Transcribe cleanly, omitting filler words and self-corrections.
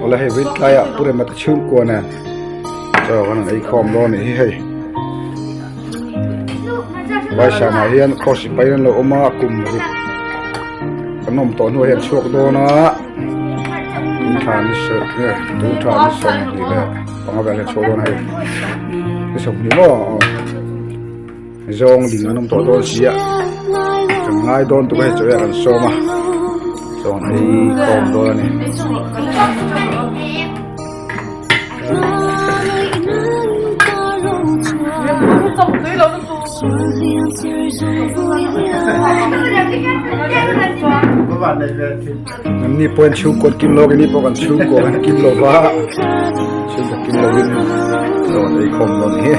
Awle hei vawiin tlaiah Pu Rema te chhungkua nen chaw kan han ei khawm dawn anih hi hei. Vaisam ah hian cross sipai an lo awm a kum ruk kan awm tawh hnuah hian chhuak dawn a tun thla ni sawm nge tun thla ni sawmhnih leh panga vel hian chhuak dawn a hei ni sawmhnih maw aw zawng ding an awm tawh dawn si a kan ngai dawn tuk a hei chaw hi a kan sawm a chaw an ei khawm dawn a ni. An ni pawh an chhungkaw an kim lo keini pawh kan chhungkaw an kim lo va chhungkaw kim lovin chaw an ei khawm dawn hi.